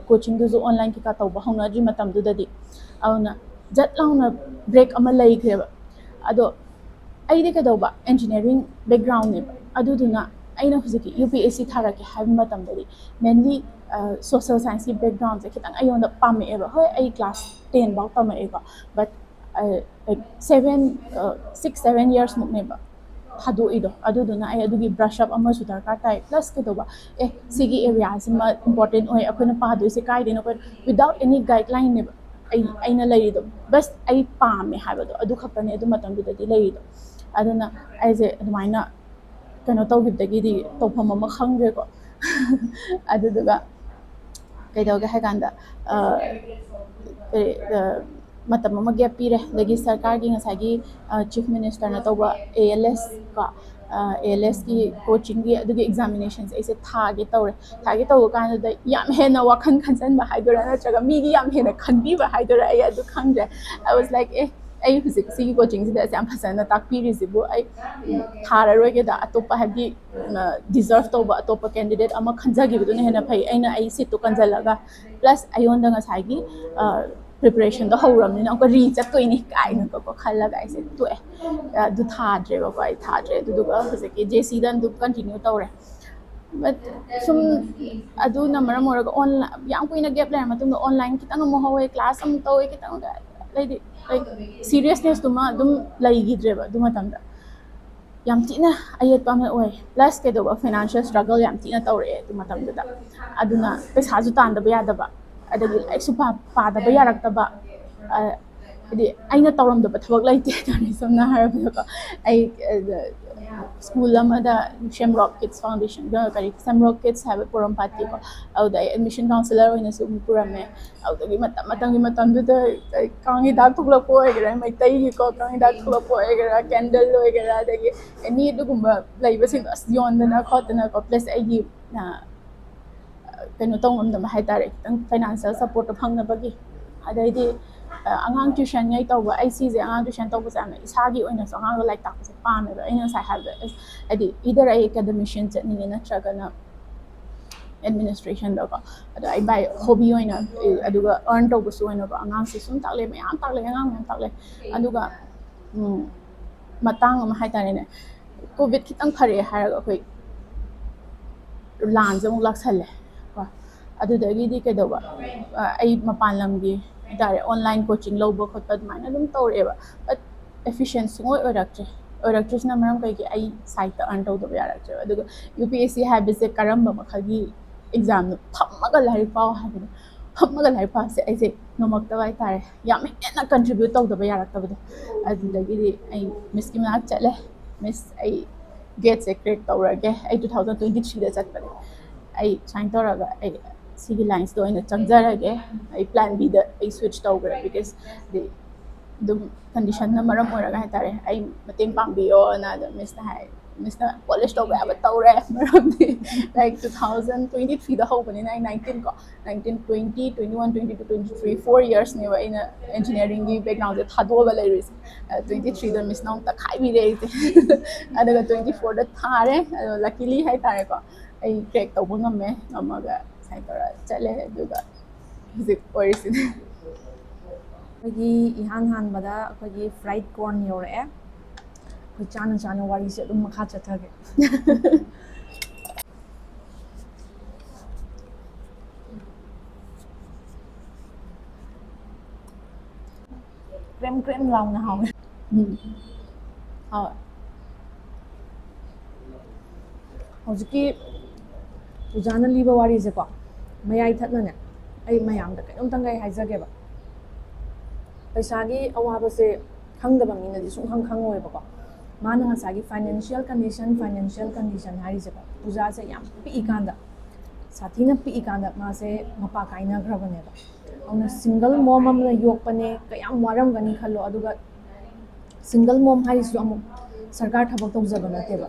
coachingꯗꯨꯁꯨ online ꯀꯩꯀꯥ ꯇꯧꯕ ꯍꯧꯅꯗ꯭ꯔꯤ ꯃꯇꯝꯗꯨꯗꯗꯤ꯫ ꯑꯗꯨꯅ ꯖꯠ ꯂꯥꯎꯅ break ꯑꯃ ꯂꯩꯈ꯭ꯔꯦꯕ꯫ ꯑꯗꯣ ꯑꯩꯗꯤ ꯀꯩꯗꯧꯕ, engineering backgroundꯅꯦꯕ꯫ ꯑꯗꯨꯗꯨꯅ ꯑꯩꯅ ꯍꯧꯖꯤꯛꯀꯤ UPSC ꯊꯥꯔꯛꯀꯦ ꯍꯥꯏꯕ ꯃꯇꯝꯗꯗꯤ mainly social scienceꯀꯤ backgroundꯁꯦ ꯈꯤꯇꯪ ꯑꯩꯉꯣꯟꯗ ꯄꯥꯝꯃꯛꯑꯦꯕ꯫ ꯍꯣꯏ, ꯑꯩ class ten ꯐꯥꯎ ꯇꯝꯃꯛꯑꯦꯀꯣ, but like seven, six seven yearsꯃꯨꯛꯅꯦꯕ ꯊꯥꯗꯣꯛꯏꯗꯣ꯫ ꯑꯗꯨꯗꯨꯅ ꯑꯩ ꯑꯗꯨꯒꯤ brush up ꯑꯃꯁꯨ ꯗꯔꯀꯥꯔ ꯇꯥꯏ꯫ Plus ꯀꯩꯗꯧꯕ, ꯑꯦ, ꯁꯤꯒꯤ areaꯁꯤꯃ important ꯑꯣꯏ, ꯑꯩꯈꯣꯏꯅ ꯄꯥꯗꯣꯏꯁꯦ ꯀꯥꯏꯗꯩꯅꯣ, ꯑꯩꯈꯣꯏ without any guidelineꯅꯦꯕ ꯑꯩ, ꯑꯩꯅ ꯂꯩꯔꯤꯗꯣ꯫ But ꯑꯩ ꯄꯥꯝꯃꯦ ꯍꯥꯏꯕꯗꯣ ꯑꯗꯨ ꯈꯛꯇꯅꯦ ꯑꯗꯨ ꯃꯇꯝꯗꯨꯗꯗꯤ ꯂꯩꯔꯤꯗꯣ꯫ ꯑꯗꯨꯅ ꯑꯩꯁꯦ ꯑꯗꯨꯃꯥꯏꯅ ꯀꯩꯅꯣ ꯇꯧꯈꯤꯕꯗꯒꯤꯗꯤ ꯇꯧꯐꯝ ꯑꯃ ꯈꯪꯗ꯭ꯔꯦꯀꯣ꯫ ꯑꯗꯨꯗꯨꯒ ꯀꯩꯗꯧꯒꯦ ꯍꯥꯏ ꯀꯥꯟꯗ, ꯃꯇꯝ ꯑꯃ gap ꯄꯤꯔꯦ꯫ ꯑꯗꯒꯤ ꯁꯔꯀꯥꯔꯒꯤ ꯉꯁꯥꯏꯒꯤ Chief Ministerꯅ ꯇꯧꯕ ALS ꯀꯣ, ALSꯀꯤ coachingꯒꯤ ꯑꯗꯨꯒꯤ examinationꯁꯦ ꯑꯩꯁꯦ ꯊꯥꯒꯦ ꯇꯧꯔꯦ꯫ ꯊꯥꯒꯦ ꯇꯧꯕ ꯀꯥꯟꯗꯨꯗ ꯌꯥꯝ ꯍꯦꯟꯅ ꯋꯥꯈꯜ ꯈꯟꯖꯟꯕ ꯍꯥꯏꯗꯣꯏꯔꯥ, ꯅꯠꯇ꯭ꯔꯒ ꯃꯤꯒꯤ ꯌꯥꯝ ꯍꯦꯟꯅ ꯈꯟꯕꯤꯕ ꯍꯥꯏꯗꯣꯏꯔꯥ, ꯑꯩ ꯑꯗꯨ ꯈꯪꯗ꯭ꯔꯦ꯫ I was like, ꯑꯦ, ꯑꯩ ꯍꯧꯖꯤꯛ ꯁꯤꯒꯤ coachingꯁꯤꯗ ꯑꯁ ꯌꯥꯝ ꯐꯖꯅ ꯇꯥꯛꯄꯤꯔꯤꯁꯤꯕꯨ ꯑꯩ ꯊꯥꯔꯔꯣꯏꯒꯦꯗ, ꯑꯇꯣꯞꯄ ꯍꯥꯏꯕꯗꯤ deserve ꯇꯧꯕ ꯑꯇꯣꯞꯄ candidate ꯑꯃ ꯈꯟꯖꯈꯤꯕꯗꯨꯅ ꯍꯦꯟꯅ ꯐꯩ꯫ ꯑꯩꯅ ꯑꯩ seatꯇꯣ ꯀꯟꯖꯜꯂꯒ, plus ꯑꯩꯉꯣꯟꯗ ꯉꯁꯥꯏꯒꯤ ꯄ꯭ꯔꯤꯄꯦꯔꯦꯁꯟꯗꯣ ꯍꯧꯔꯕꯅꯤꯅ ꯑꯃꯨꯛꯀ ꯔꯤ ꯆꯠꯇꯣꯏꯅꯤ ꯀꯥꯏꯅꯀꯣ ꯈꯜꯂꯒ ꯑꯩꯁꯦ ꯇꯣꯛꯑꯦ꯫ ꯑꯗꯨ ꯊꯥꯗ꯭ꯔꯦꯕꯀꯣ, ꯑꯩ ꯊꯥꯗ꯭ꯔꯦ꯫ ꯑꯗꯨꯗꯨꯒ ꯍꯧꯖꯤꯛꯀꯤ ꯖꯦ ꯁꯤꯗ ꯑꯗꯨꯝ ꯀꯟꯇꯤꯅ꯭ꯌꯨ ꯇꯧꯔꯦ꯫ But ꯁꯨꯝ ꯑꯗꯨꯅ ꯃꯔꯝ ꯑꯣꯏꯔꯒ ꯑꯣꯟꯂꯥꯏꯟ ꯌꯥꯝ ꯀꯨꯏꯅ ꯒꯦꯞ ꯂꯩꯔ ꯃꯇꯨꯡꯗ ꯑꯣꯟꯂꯥꯏꯟ ꯈꯤꯇꯪ ꯑꯃꯨꯛ ꯍꯧꯋꯦ, ꯀ꯭ꯂꯥꯁ ꯑꯃꯨꯛ ꯇꯧꯋꯦ, ꯈꯤꯇꯪ ꯍꯥꯏꯗꯤ ꯂꯥꯏꯛ ꯁꯤꯔꯤꯌꯁꯅꯦꯁꯇꯨꯃ ꯑꯗꯨꯝ ꯂꯩꯈꯤꯗ꯭ꯔꯦꯕ ꯑꯗꯨ ꯃꯇꯝꯗ꯫ ꯌꯥꯝ ꯊꯤꯅ ꯑꯌꯦꯠꯄ ꯑꯃ ꯑꯣꯏ꯫ ꯄ꯭ꯂꯁ ꯀꯩꯗꯧꯕ, ꯐꯥꯏꯅꯥꯟꯁꯤꯌꯦꯜ ꯁ꯭ꯇ꯭ꯔꯒꯜ ꯌꯥꯝ ꯊꯤꯅ ꯇꯧꯔꯛꯑꯦ ꯑꯗꯨ ꯃꯇꯝꯗꯨꯗ꯫ ꯑꯗꯨꯅ ꯄꯩꯁꯥꯁꯨ ꯇꯥꯟꯗꯕ ꯌꯥꯗꯕ, ꯑꯗꯒꯤ ꯂꯥꯏꯔꯤꯛꯁꯨ ꯄꯥ- ꯄꯥꯗꯕ ꯌꯥꯔꯛꯇꯕ꯫ ꯑ, ꯍꯥꯏꯗꯤ ꯑꯩꯅ ꯇꯧꯔꯝꯗꯕ ꯊꯕꯛ ꯂꯩꯇꯦ ꯍꯥꯏꯇꯥꯔꯦ꯫ ꯁꯝꯅ ꯍꯥꯏꯔꯕꯗꯀꯣ, ꯑꯩ ꯁ꯭ꯀꯨꯜ ꯑꯃꯗ ꯁꯦꯝꯔꯣꯛ ꯀꯤꯠꯁ ꯐꯥꯎꯟꯗꯦꯁꯟꯒ ꯀꯔꯤ ꯁꯦꯝꯔꯣꯛ ꯀꯤꯠꯁ ꯍꯥꯏꯕ ꯄꯣꯔꯣꯝꯄꯥꯠꯀꯤꯀꯣ, ꯑꯗꯨꯗ ꯑꯩ ꯑꯦꯗꯃꯤꯁꯟ ꯀꯥꯎꯟꯁꯤꯂꯔ ꯑꯣꯏꯅꯁꯨ ꯑꯃꯨꯛ ꯄꯨꯔꯝꯃꯦ꯫ ꯑꯗꯨꯗꯒꯤ ꯃꯇꯝ ꯃꯇꯝꯒꯤ ꯃꯇꯝꯗꯨꯗ ꯀꯥꯡ ꯍꯤꯗꯥꯛ ꯊꯣꯛꯂꯛꯄ ꯑꯣꯏꯒꯦꯔꯥ, ꯃꯩꯇꯩꯒꯤꯀꯣ ꯀꯥꯡ ꯍꯤꯗꯥꯛ ꯊꯣꯛꯂꯛꯄ ꯑꯣꯏꯒꯦꯔꯥ, ꯀꯦꯟꯗꯜ ꯑꯣꯏꯒꯦꯔꯥ, ꯑꯗꯒꯤ ꯑꯦꯅꯤ ꯑꯗꯨꯒꯨꯝꯕ ꯂꯩꯕꯁꯤꯡꯗꯣ ꯑꯁ ꯌꯣꯟꯗꯅ ꯈꯣꯠꯇꯅꯀꯣ꯫ ꯄ꯭ꯂꯁ ꯑꯩꯒꯤ ꯀꯩꯅꯣ ꯇꯧ ꯉꯝꯗꯕ ꯍꯥꯏꯇꯥꯔꯦ, ꯈꯤꯇꯪ ꯐꯥꯏꯅꯥꯟꯁꯤꯌꯦꯜ ꯁꯞꯄꯣꯔꯠꯇꯣ ꯐꯪꯅꯕꯒꯤ꯫ ꯑꯗꯩꯗꯤ ꯑꯉꯥꯡ ꯇ꯭ꯋꯤꯁꯟꯉꯩ ꯇꯧꯕ, ꯑꯩ ꯁꯤꯁꯦ ꯑꯉꯥꯡ ꯇ꯭ꯋꯤꯁꯟ ꯇꯧꯕꯁꯦ ꯌꯥꯝꯅ ꯏꯁꯥꯒꯤ ꯑꯣꯏꯅꯁꯨ ꯑꯉꯥꯡꯗꯣ ꯂꯥꯏꯔꯤꯛ ꯇꯥꯛꯄꯁꯦ ꯄꯥꯝꯃꯦꯕ꯫ ꯑꯩꯅ ꯉꯁꯥꯏ ꯍꯥꯏꯕꯗꯣ, ꯍꯥꯏꯗꯤ ꯏꯗꯔ ꯑꯩ ꯑꯦꯀꯥꯗꯃꯤꯁꯤꯌꯟ ꯆꯠꯅꯤꯡꯉꯦ ꯅꯠꯇ꯭ꯔꯒꯅ ꯑꯦꯗꯃꯤꯅꯤꯁꯇ꯭ꯔꯦꯁꯟꯗꯀꯣ꯫ ꯑꯗꯣ ꯑꯩ ꯕꯥꯏ ꯍꯣꯕꯤ ꯑꯣꯏꯅ, ꯑꯗꯨꯒ ꯑꯔꯟ ꯇꯧꯕꯁꯨ ꯑꯣꯏꯅꯀꯣ꯫ ꯑꯉꯥꯡꯁꯦ ꯁꯨꯝ ꯇꯥꯛꯂꯛꯑꯦ, ꯃꯌꯥꯝ ꯇꯥꯛꯂꯛꯑꯦ, ꯑꯉꯥꯡ ꯃꯌꯥꯝ ꯇꯥꯛꯂꯛꯑꯦ꯫ ꯑꯗꯨꯒ ꯃꯇꯥꯡ ꯑꯃ ꯍꯥꯏꯇꯥꯔꯦꯅꯦ, ꯀꯣꯚꯤꯠ ꯈꯤꯇꯪ ꯐꯔꯛꯑꯦ ꯍꯥꯏꯔꯒ ꯑꯩꯈꯣꯏ ꯂꯥꯟꯁꯦ ꯑꯃꯨꯛ ꯂꯥꯛꯁꯜꯂꯦ ꯀꯣ꯫ ꯑꯗꯨꯗꯒꯤꯗꯤ ꯀꯩꯗꯧꯕ, ꯑꯩ ꯃꯄꯥꯟ ꯂꯝꯒꯤ ꯍꯥꯏꯇꯥꯔꯦ, ꯑꯣꯟꯂꯥꯏꯟ ꯀꯣꯆꯤꯡ ꯂꯧꯕ ꯈꯣꯠꯄ ꯑꯗꯨꯃꯥꯏꯅ ꯑꯗꯨꯝ ꯇꯧꯔꯛꯑꯦꯕ꯫ But efficiency ꯁꯨꯡꯑꯣꯏ ꯑꯣꯏꯔꯛꯇ꯭ꯔꯦ꯫ ꯑꯣꯏꯔꯛꯇ꯭ꯔꯤꯁꯤꯅ ꯃꯔꯝ ꯀꯩꯒꯤ? ꯑꯩ ꯁꯥꯏꯠꯇ ꯑꯔꯟ ꯇꯧꯗꯕ ꯌꯥꯔꯛꯇ꯭ꯔꯦꯕ꯫ ꯑꯗꯨꯒ ꯌꯨ ꯄꯤ ꯑꯦꯁ ꯁꯤ ꯍꯥꯏꯕꯁꯦ ꯀꯔꯝꯕ ꯃꯈꯜꯒꯤ ꯑꯦꯛꯖꯥꯝꯅꯣ? ꯐꯝꯃꯒ ꯂꯥꯏꯔꯤꯛ ꯄꯥꯎ ꯍꯥꯏꯕꯗꯣ, ꯐꯝꯃꯒ ꯂꯥꯏꯔꯤꯛ ꯄꯥꯕꯁꯦ ꯑꯩꯁꯦ ꯉꯝꯃꯛꯇꯕ ꯍꯥꯏꯇꯥꯔꯦ꯫ ꯌꯥꯝ ꯍꯦꯟꯅ ꯀꯟꯇ꯭ꯔꯤꯕ꯭ꯌꯨꯠ ꯇꯧꯗꯕ ꯌꯥꯔꯛꯇꯕꯗꯣ꯫ ꯑꯗꯨꯗꯒꯤꯗꯤ ꯑꯩ ꯃꯤꯁꯀꯤ ꯃꯅꯥꯛ ꯆꯠꯂꯦ꯫ "ꯃꯤꯁ, ꯑꯩ ꯒꯦꯠꯁꯦ ꯀ꯭ꯔꯦꯛ ꯇꯧꯔꯒꯦ꯫ ꯑꯩ ꯇꯨ ꯊꯥꯎꯖꯟ ꯇ꯭ꯋꯦꯟꯇꯤ ꯊ꯭ꯔꯤꯗ ꯆꯠꯄꯅꯦ꯫ ꯑꯩ ꯁꯨꯃꯥꯏꯅ ꯇꯧꯔꯒ ꯑꯩ ꯁꯤꯒꯤ ꯂꯥꯏꯟꯁꯤꯗ ꯑꯣꯏꯅ ꯆꯪꯖꯔꯒꯦ꯫ ꯑꯩ ꯄ꯭ꯂꯥꯟ ꯕꯤꯗ ꯑꯩ ꯁ꯭ꯋꯤꯆ ꯇꯧꯈ꯭ꯔꯦ, ꯕꯤꯀꯣꯁ ꯑꯗꯨꯝ ꯀꯟꯗꯤꯁꯟꯅ ꯃꯔꯝ ꯑꯣꯏꯔꯒ ꯍꯥꯏꯇꯥꯔꯦ, ꯑꯩ ꯃꯇꯦꯡ ꯄꯥꯡꯕꯤꯌꯣꯅ ꯑꯗꯨꯝ ꯃꯤꯁꯅ ꯍꯥꯏ꯫ ꯃꯤꯁꯅ ꯄꯣꯂꯤꯁ ꯇꯧꯕ ꯌꯥꯕ ꯇꯧꯔꯦ, ꯃꯔꯝꯗꯤ ꯂꯥꯏꯛ ꯇꯨ ꯊꯥꯎꯖꯟ ꯇ꯭ꯋꯦꯟꯇꯤ ꯊ꯭ꯔꯤꯗ ꯍꯧꯕꯅꯤꯅ ꯑꯩ ꯅꯥꯏꯟꯇꯤꯟ ꯀꯣ, nineteen, twenty, twenty one, twenty two, twenty three, four ꯌꯔꯁꯅꯦꯕ ꯑꯩꯅ ꯏꯟꯖꯤꯅꯤꯌꯥꯔꯤꯡꯒꯤ ꯕꯦꯛꯒ꯭ꯔꯥꯎꯟꯁꯦ ꯊꯥꯗꯣꯛꯑꯒ ꯂꯩꯔꯨꯏꯁꯦ꯫ ꯇ꯭ꯋꯦꯟꯇꯤ ꯊ꯭ꯔꯤꯗ ꯃꯤꯁꯅ ꯑꯃꯨꯛ ꯇꯛꯈꯥꯏꯕꯤꯔꯦ ꯑꯩꯁꯦ꯫ ꯑꯗꯨꯒ ꯇ꯭ꯋꯦꯟꯇꯤ ꯐꯣꯔꯗ ꯊꯥꯔꯦ꯫ ꯑꯗꯣ ꯂꯀꯤꯂꯤ ꯍꯥꯏꯇꯥꯔꯦꯀꯣ, ꯑꯩ ꯀ꯭ꯔꯦꯛ ꯇꯧꯕ ꯉꯝꯃꯦ꯫ ꯉꯝꯃꯒ ꯁꯨꯃꯥꯏꯅ ꯇꯧꯔ ꯆꯠꯂꯦ꯫ ꯑꯗꯨꯒ ꯍꯧꯖꯤꯛ ꯑꯣꯏꯔꯤꯁꯤꯅꯦ꯫ ꯑꯩꯈꯣꯏꯒꯤ ꯏꯍꯥꯟ ꯍꯥꯟꯕꯗ ꯑꯩꯈꯣꯏꯒꯤ fried corn ꯌꯧꯔꯛꯑꯦ꯫ ꯑꯩꯈꯣꯏ ꯆꯥꯅ ꯆꯥꯅ ꯋꯥꯔꯤꯁꯦ ꯑꯗꯨꯝ ꯃꯈꯥ ꯆꯠꯊꯒꯦ꯫ ꯀ꯭ꯔꯦꯝ ꯀ꯭ꯔꯦꯝ ꯂꯥꯎꯅ ꯍꯥꯎꯋꯦ꯫ ꯎꯝ꯫ ꯍꯥꯎꯋꯦ꯫ ꯍꯧꯖꯤꯛꯀꯤ ꯑꯣꯖꯥꯅ ꯂꯤꯕ ꯋꯥꯔꯤꯁꯦꯀꯣ, ꯃꯌꯥꯏ ꯊꯠꯅꯅꯦ, ꯑꯩ ꯃꯌꯥꯝꯗ ꯀꯩꯅꯣꯝꯇꯪꯒ ꯑꯩ ꯍꯥꯏꯖꯒꯦꯕ꯫ ꯄꯩꯁꯥꯒꯤ ꯑꯋꯥꯕꯁꯦ ꯈꯪꯗꯕ ꯃꯤꯅꯗꯤ ꯁꯨꯡꯈꯪ ꯈꯪꯉꯣꯏꯕꯀꯣ꯫ ꯃꯥꯅ ꯉꯁꯥꯏꯒꯤ financial condition, financial condition ꯍꯥꯏꯔꯤꯁꯦꯀꯣ, ꯄꯨꯖꯥꯁꯦ ꯌꯥꯝ ꯄꯤꯛꯏꯀꯥꯟꯗ, ꯁꯥꯊꯤꯅ ꯄꯤꯛꯏꯀꯥꯟꯗ ꯃꯥꯁꯦ ꯃꯄꯥ ꯀꯥꯏꯅꯈ꯭ꯔꯕꯅꯦꯕ꯫ ꯑꯗꯨꯅ single mom ꯑꯃꯅ ꯌꯣꯛꯄꯅꯦ, ꯀꯌꯥꯝ ꯋꯥꯔꯝꯒꯅꯤ ꯈꯜꯂꯣ꯫ ꯑꯗꯨꯒ single mom ꯍꯥꯏꯔꯤꯁꯤꯁꯨ ꯑꯃꯨꯛ ꯁꯔꯀꯥꯔ ꯊꯕꯛ ꯇꯧꯖꯕ ꯅꯠꯇꯦꯕ꯫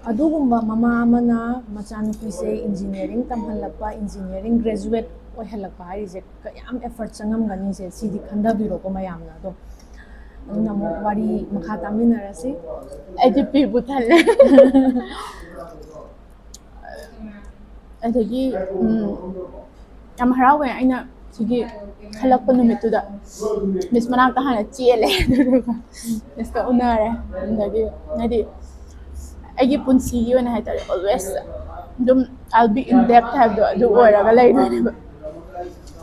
ꯑꯗꯨꯒꯨꯝꯕ ꯃꯃꯥ ꯑꯃꯅ ꯃꯆꯥꯅꯨꯄꯤꯁꯦ engineering ꯇꯝꯍꯜꯂꯛꯄ, engineering graduate ꯑꯣꯏꯍꯜꯂꯛꯄ ꯍꯥꯏꯔꯤꯁꯦ ꯀꯌꯥꯝ effort ꯆꯪꯉꯝꯒꯅꯤꯁꯦ, ꯁꯤꯗꯤ ꯈꯟꯊꯕꯤꯔꯣꯀꯣ ꯃꯌꯥꯝꯅ꯫ ꯑꯗꯣ ꯑꯗꯨꯅ ꯑꯃꯨꯛ ꯋꯥꯔꯤ ꯃꯈꯥ ꯇꯥꯃꯤꯟꯅꯔꯁꯤ꯫ ꯑꯩꯗꯤ ꯄꯤꯕꯨ ꯊꯜꯂꯦ꯫ ꯑꯗꯒꯤ, ꯎꯝ, ꯌꯥꯝ ꯍꯔꯥꯎꯋꯦ꯫ ꯑꯩꯅ ꯁꯤꯒꯤ ꯈꯜꯂꯛꯄ ꯅꯨꯃꯤꯠꯇꯨꯗ ꯃꯤꯁ ꯃꯅꯥꯛꯇ ꯍꯥꯟꯅ ꯆꯦꯜꯂꯦ, ꯑꯗꯨꯗꯨꯒ ꯃꯤꯁꯀ ꯎꯅꯔꯦ꯫ ꯑꯗꯒꯤ ꯍꯥꯏꯗꯤ ꯑꯩꯒꯤ ꯄꯨꯟꯁꯤꯒꯤ ꯑꯣꯏꯅ ꯍꯥꯏꯇꯥꯔꯦ, always ꯑꯗꯨꯝ I'll be in debt ꯍꯥꯏꯕꯗꯣ ꯑꯗꯨ ꯑꯣꯏꯔꯒ ꯂꯩꯗꯣꯏꯅꯦꯕ꯫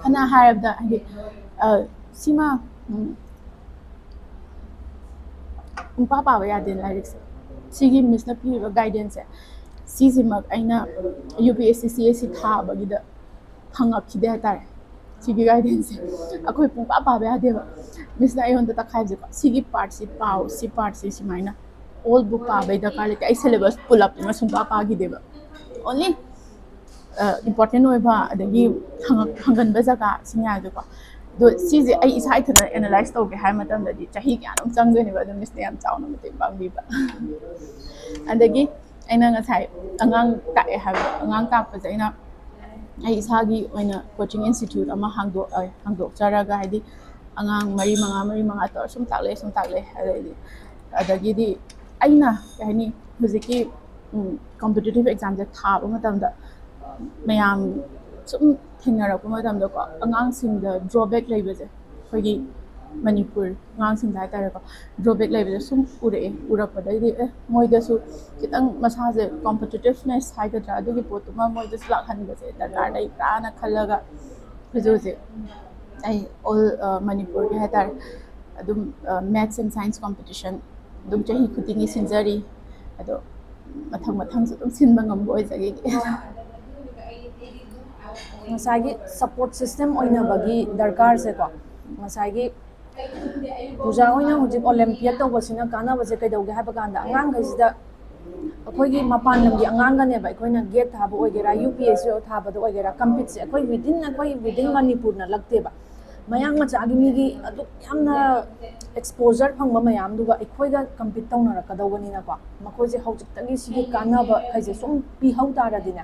ꯐꯅ ꯍꯥꯏꯔꯕꯗ ꯍꯥꯏꯗꯤ, ꯑ, ꯁꯤꯃ, ꯎꯝ, ꯄꯨꯡꯄꯥ ꯄꯥꯕ ꯌꯥꯗꯦ ꯂꯥꯏꯔꯤꯛꯁꯦ꯫ ꯁꯤꯒꯤ ꯃꯤꯁꯅ ꯄꯤꯔꯤꯕ guidanceꯁꯦ, ꯁꯤꯁꯤꯃꯛ ꯑꯩꯅ U P S C C S C ꯊꯥꯕꯒꯤꯗ ꯐꯪꯉꯛꯈꯤꯗꯦ ꯍꯥꯏꯇꯥꯔꯦ꯫ ꯁꯤꯒꯤ guidanceꯁꯦ ꯑꯩꯈꯣꯏ ꯄꯨꯡꯄꯥ ꯄꯥꯕ ꯌꯥꯗꯦꯕ꯫ ꯃꯤꯁꯅ ꯑꯩꯉꯣꯟꯗ ꯇꯛꯈꯥꯏꯕꯁꯦꯀꯣ, "ꯁꯤꯒꯤ partꯁꯤ ꯄꯥꯎ, ꯁꯤ partꯁꯤ ꯁꯨꯃꯥꯏꯅ all book ꯄꯥꯕꯩ ꯗꯔꯀꯥꯔ ꯂꯩꯇꯦ"꯫ ꯑꯩ syllabus ꯄꯨꯂꯞꯇꯨꯃ ꯁꯨꯡꯄꯥ ꯄꯥꯈꯤꯗꯦꯕ꯫ Only, ꯑ, important ꯑꯣꯏꯕ, ꯑꯗꯒꯤ ꯍꯪꯉꯛ-, ꯍꯪꯒꯟꯕ ꯖꯒꯥ ꯁꯤ ꯃꯌꯥꯝꯁꯦꯀꯣ꯫ ꯑꯗꯣ ꯁꯤꯁꯦ ꯑꯩ ꯏꯁꯥ ꯏꯊꯟꯇ analyse ꯇꯧꯒꯦ ꯍꯥꯏꯕ ꯃꯇꯝꯗꯗꯤ ꯆꯍꯤ ꯀꯌꯥꯅꯣꯝ ꯆꯪꯗꯣꯏꯅꯦꯕ, ꯑꯗꯣ ꯃꯤꯁꯅ ꯌꯥꯝ ꯆꯥꯎꯅ ꯃꯇꯦꯡ ꯄꯥꯡꯕꯤꯕ꯫ ꯑꯗꯒꯤ ꯑꯩꯅ ꯉꯁꯥꯏ ꯑꯉꯥꯡ ꯇꯥꯛꯑꯦ ꯍꯥꯏꯕꯗꯣ, ꯑꯉꯥꯡ ꯇꯥꯛꯄꯁꯦ ꯑꯩꯅ ꯑꯩ ꯏꯁꯥꯒꯤ ꯑꯣꯏꯅ coaching institute ꯑꯃ ꯍꯥꯡꯗꯣꯛ-, ꯑ, ꯍꯥꯡꯗꯣꯛꯆꯔꯒ, ꯍꯥꯏꯗꯤ ꯑꯉꯥꯡ ꯃꯔꯤ ꯃꯉꯥ, ꯃꯔꯤ ꯃꯉꯥ ꯇꯧꯔ ꯁꯨꯝ ꯇꯥꯛꯂꯛꯑꯦ, ꯁꯨꯝ ꯇꯥꯛꯂꯛꯑꯦ꯫ ꯑꯗꯩꯗꯤ, ꯑꯗꯒꯤꯗꯤ ꯑꯩꯅ ꯀꯩ ꯍꯥꯏꯅꯤ, ꯍꯧꯖꯤꯛꯀꯤ, ꯎꯝ, competitive examꯁꯦ ꯊꯥꯕ ꯃꯇꯝꯗ ꯃꯌꯥꯝ ꯁꯨꯝ ꯊꯦꯡꯅꯔꯛꯄ ꯃꯇꯝꯗꯀꯣ, ꯑꯉꯥꯡꯁꯤꯡꯗ drawback ꯂꯩꯕꯁꯦ, ꯑꯩꯈꯣꯏꯒꯤ ꯃꯅꯤꯄꯨꯔ ꯑꯉꯥꯡꯁꯤꯡꯗ ꯍꯥꯏꯇꯥꯔꯦꯀꯣ, ꯗ꯭ꯔꯣꯕꯦꯛ ꯂꯩꯕꯁꯦ ꯁꯨꯝ ꯎꯔꯛꯑꯦ꯫ ꯎꯔꯛꯄꯗꯒꯤꯗꯤ ꯑꯦ, ꯃꯣꯏꯗꯁꯨ ꯈꯤꯇꯪ ꯃꯁꯥꯁꯦ competitiveness ꯍꯥꯏꯒꯗ꯭ꯔꯥ, ꯑꯗꯨꯒꯤ ꯄꯣꯠꯇꯨꯃ ꯃꯣꯏꯗꯁꯨ ꯂꯥꯛꯍꯟꯕꯁꯦ ꯗꯔꯀꯥꯔ ꯂꯩꯕ꯭ꯔꯥꯅ ꯈꯜꯂꯒ ꯍꯧꯖꯤꯛ ꯍꯧꯖꯤꯛ ꯑꯩ ꯑꯣꯜ ꯃꯅꯤꯄꯨꯔꯒꯤ ꯍꯥꯏꯇꯥꯔꯦ, ꯑꯗꯨꯝ maths and science competition ꯑꯗꯨꯝ ꯆꯍꯤ ꯈꯨꯗꯤꯡꯒꯤ ꯁꯤꯟꯖꯔꯤ꯫ ꯑꯗꯣ ꯃꯊꯪ ꯃꯊꯪꯁꯨ ꯑꯗꯨꯝ ꯁꯤꯟꯕ ꯉꯝꯕ ꯑꯣꯏꯖꯈꯤꯒꯦ꯫ ꯉꯁꯥꯏꯒꯤ support system ꯑꯣꯏꯅꯕꯒꯤ ꯗꯔꯀꯥꯔꯁꯦꯀꯣ, ꯉꯁꯥꯏꯒꯤ ꯄꯨꯖꯥ ꯍꯣꯏꯅ ꯍꯧꯖꯤꯛ ꯑꯣꯂꯦꯝꯄꯤꯌꯥꯠ ꯇꯧꯕꯁꯤꯅ ꯀꯥꯟꯅꯕꯁꯦ ꯀꯩꯗꯧꯒꯦ ꯍꯥꯏꯕ ꯀꯥꯟꯗ, ꯑꯉꯥꯡꯈꯩꯁꯤꯗ ꯑꯩꯈꯣꯏꯒꯤ ꯃꯄꯥꯟ ꯂꯝꯒꯤ ꯑꯉꯥꯡꯒꯅꯦꯕ ꯑꯩꯈꯣꯏꯅ ꯒꯦꯠ ꯊꯥꯕ ꯑꯣꯏꯒꯦꯔꯥ, ꯌꯨ ꯄꯤ ꯑꯦꯁ ꯁꯤ ꯊꯥꯕꯗ ꯑꯣꯏꯒꯦꯔꯥ, ꯀꯝꯄꯤꯠꯁꯦ ꯑꯩꯈꯣꯏ within, ꯑꯩꯈꯣꯏ within ꯃꯅꯤꯄꯨꯔꯅ ꯂꯛꯇꯦꯕ꯫ ꯃꯌꯥꯡ ꯃꯆꯥꯒꯤ ꯃꯤꯒꯤ ꯑꯗꯨꯛ ꯌꯥꯝꯅ exposure ꯐꯪꯕ ꯃꯌꯥꯝꯗꯨꯒ ꯑꯩꯈꯣꯏꯒ ꯀꯝꯄꯤꯠ ꯇꯧꯅꯔꯛꯀꯗꯧꯕꯅꯤꯅꯀꯣ, ꯃꯈꯣꯏꯁꯦ ꯍꯧꯖꯤꯛꯇꯒꯤ ꯁꯤꯒꯤ ꯀꯥꯟꯅꯕ ꯍꯥꯏꯁꯦ ꯁꯨꯝ ꯄꯤꯍꯧ ꯇꯥꯔꯗꯤꯅꯦ,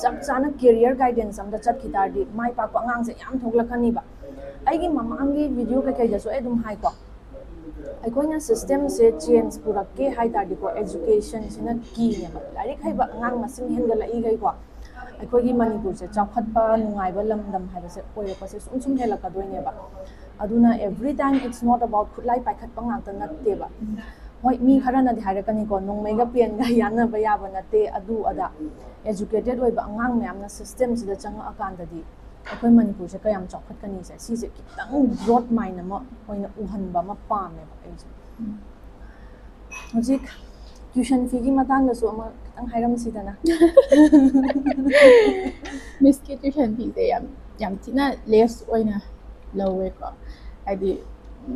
ꯆꯞ ꯆꯥꯅ career guidance ꯑꯝꯗ ꯆꯠꯈꯤ ꯇꯥꯔꯗꯤ ꯃꯥꯏ ꯄꯥꯛꯄ ꯑꯉꯥꯡꯁꯦ ꯌꯥꯝ ꯊꯣꯛꯂꯛꯀꯅꯤꯕ꯫ ꯑꯩꯒꯤ ꯃꯃꯥꯡꯒꯤ video ꯀꯩꯀꯩꯗꯁꯨ ꯑꯩ ꯑꯗꯨꯝ ꯍꯥꯏꯀꯣ, ꯑꯩꯈꯣꯏꯅ systemꯁꯦ change ꯄꯨꯔꯛꯀꯦ ꯍꯥꯏ ꯇꯥꯔꯗꯤꯀꯣ, educationꯁꯤꯅ keyꯅꯦꯕ꯫ ꯂꯥꯏꯔꯤꯛ ꯍꯩꯕ ꯑꯉꯥꯡ ꯃꯁꯤꯡ ꯍꯦꯟꯒꯠꯂꯛꯏꯈꯩꯀꯣ, ꯑꯩꯈꯣꯏꯒꯤ ꯃꯅꯤꯄꯨꯔꯁꯦ ꯆꯥꯎꯈꯠꯄ ꯅꯨꯡꯉꯥꯏꯕ ꯂꯝꯗꯝ ꯍꯥꯏꯕꯁꯦ ꯑꯣꯏꯔꯛꯄꯁꯦ ꯁꯨꯝ ꯁꯨꯝ ꯍꯦꯜꯂꯛꯀꯗꯣꯏꯅꯦꯕ꯫ ꯑꯗꯨꯅ every time it's not about ꯈꯨꯠꯂꯥꯏ ꯄꯥꯏꯈꯠꯄ ꯉꯥꯛꯇ ꯅꯠꯇꯦꯕ꯫ ꯍꯣꯏ, ꯃꯤ ꯈꯔꯅꯗꯤ ꯍꯥꯏꯔꯛꯀꯅꯤꯀꯣ, "ꯅꯣꯡꯃꯩꯒ ꯄꯦꯟꯒ ꯌꯥꯟꯅꯕ ꯌꯥꯕ ꯅꯠꯇꯦ, ꯑꯗꯨ ꯑꯗꯥ"꯫ Educated ꯑꯣꯏꯕ ꯑꯉꯥꯡ ꯃꯌꯥꯝꯅ systemꯁꯤꯗ ꯆꯪꯉꯛꯑꯀꯥꯟꯗꯗꯤ ꯑꯩꯈꯣꯏ ꯃꯅꯤꯄꯨꯔꯁꯦ ꯀꯌꯥꯝ ꯆꯥꯎꯈꯠꯀꯅꯤꯁꯦ, ꯁꯤꯁꯦ ꯈꯤꯇꯪ broad mind ꯑꯃ ꯑꯣꯏꯅ ꯎꯍꯟꯕ ꯑꯃ ꯄꯥꯝꯃꯦꯕ ꯑꯩꯁꯦ꯫ ꯍꯧꯖꯤꯛ tuition feeꯒꯤ ꯃꯇꯥꯡꯗꯁꯨ ꯑꯃ ꯈꯤꯇꯪ ꯍꯥꯏꯔꯝꯁꯤꯗꯅ꯫ Missꯀꯤ tuition feeꯁꯦ ꯌꯥꯝ, ꯌꯥꯝ ꯊꯤꯅ less ꯑꯣꯏꯅ ꯂꯧꯋꯦꯀꯣ꯫ ꯍꯥꯏꯗꯤ,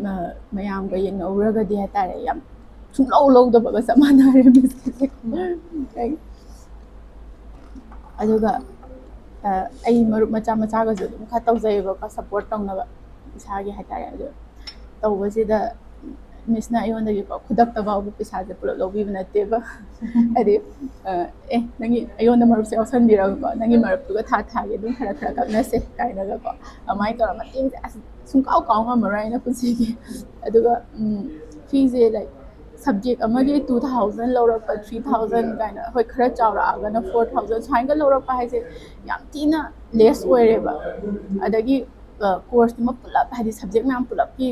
ꯃ-, ꯃꯌꯥꯝꯒ ꯌꯦꯡꯅꯧꯔꯒꯗꯤ ꯍꯥꯏꯇꯥꯔꯦ, ꯌꯥꯝ ꯁꯨꯡꯂꯧ ꯂꯧꯗꯕꯒ ꯆꯞ ꯃꯥꯟꯅꯔꯦ Missꯀꯤꯁꯦ꯫ ꯑꯗꯨꯒ, ꯑ, ꯑꯩ ꯃꯔꯨꯞ ꯃꯆꯥ ꯃꯆꯥꯒꯁꯨ ꯑꯗꯨꯝ ꯈꯔ ꯇꯧꯖꯩꯌꯦꯕꯀꯣ, support ꯇꯧꯅꯕ ꯏꯁꯥꯒꯤ ꯍꯥꯏꯇꯥꯔꯦ꯫ ꯑꯗꯨ ꯇꯧꯕꯁꯤꯗ Missꯅ ꯑꯩꯉꯣꯟꯗꯒꯤꯀꯣ, ꯈꯨꯗꯛꯇ ꯐꯥꯎꯕ ꯄꯩꯁꯥꯁꯦ ꯄꯨꯂꯞ ꯂꯧꯕꯤꯕ ꯅꯠꯇꯦꯕ꯫ ꯍꯥꯏꯗꯤ, ꯑ, "ꯑꯦ, ꯅꯪꯒꯤ ꯑꯩꯉꯣꯟꯗ ꯃꯔꯨꯞꯁꯦ ꯌꯥꯎꯁꯟꯕꯤꯔꯒꯀꯣ, ꯅꯪꯒꯤ ꯃꯔꯨꯞꯇꯨꯒ ꯊꯥ ꯊꯥꯒꯤ ꯑꯗꯨꯝ ꯈꯔ ꯈꯔ ꯀꯛꯅꯁꯦ" ꯀꯥꯏꯅꯒꯀꯣ, ꯑꯗꯨꯃꯥꯏꯅ ꯇꯧꯔꯒ ꯃꯇꯦꯡꯁꯦ ꯑꯁ ꯁꯨꯡꯀꯥꯎ ꯀꯥꯎ ꯉꯝꯃꯔꯣꯏ ꯑꯩꯅ ꯄꯨꯟꯁꯤꯒꯤ꯫ ꯑꯗꯨꯒ, ꯎꯝ, feeꯁꯦ, like, subject ꯑꯃꯒꯤ two thousand ꯂꯧꯔꯛꯄ, three thousand ꯀꯥꯏꯅ, ꯍꯣꯏ, ꯈꯔ ꯆꯥꯎꯔꯛꯑꯒꯅ four thousand ꯁꯨꯃꯥꯏꯅꯒ ꯂꯧꯔꯛꯄ ꯍꯥꯏꯁꯦ ꯌꯥꯝ ꯊꯤꯅ less ꯑꯣꯏꯔꯦꯕ꯫ ꯑꯗꯒꯤ ꯀꯣꯔꯁꯇꯨꯃ ꯄꯨꯂꯞ, ꯍꯥꯏꯗꯤ ꯁꯕꯖꯦꯛ ꯃꯌꯥꯝ ꯄꯨꯂꯞꯀꯤ